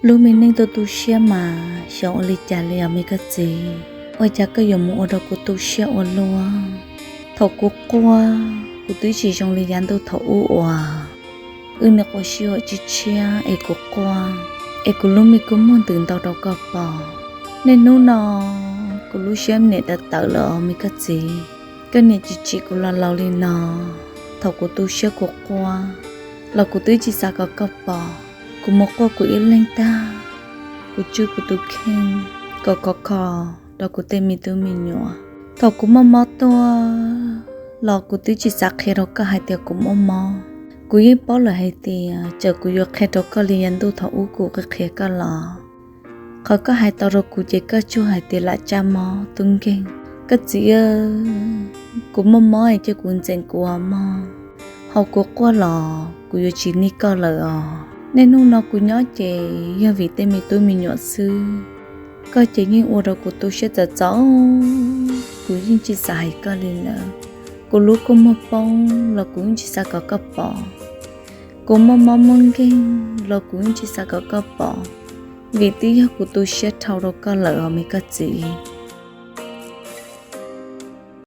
Lub me neej tu tu siab mas xyov ua li cas li os me koj txiv, ua cas koj yuav mus ua rau kuv tu siab ua luaj. Thaum kuv quaj, kuv twb tsis zoo li yav ntuj thaum ub uas wb niaj quas sij huam tshiab tshiab es kuv quaj, es kuv lub me kua muag ntws ntau rau koj pom. Niaj hnub no kuv lub siab niam tawv tawv lawm os me koj txiv. Koj niam tsis tsim kuv los laus li no. Thaum kuv tu siab kuv quaj los kuv twb tsis xav kom koj pom. Kuv mus quaj kuv ib leeg tag, kuv tswj kuv tus kheej kom khov kho rau kuv tej me tub me nyuam. Thaum kuv muaj mob tuaj los kuv twb tsis xav qhia rau koj hais tias kuv muaj mob. Kuv yeej paub lawm hais tias txawm kuv yuav qhia rau koj li yav ntuj thaum ub kuv qhia koj los qhov koj hais tau rau kuv ces koj tsuas hais tias lam tsaj mob tub nkeeg. Koj txiv, kuv muaj mob es cia kuv ntxeem kuv ua mog, ho kuv quaj los kuv yuav tsis nij koj lawm os. Niaj hnub no kuv nyob ces yog vim tej me tub me nyuam xwb. Koj ces yeej ua rau kuv tu siab txawv txawv, kuv yeej tsis xav hais koj li lawm. Kuv lub kua muag poob los kuv yeej tsis xav kom koj pom. Kuv muaj mob muaj nkeeg los kuv yeej tsis xav kom koj pom, vim twb yog kuv tu siab dhau rau koj lawm os me koj txiv.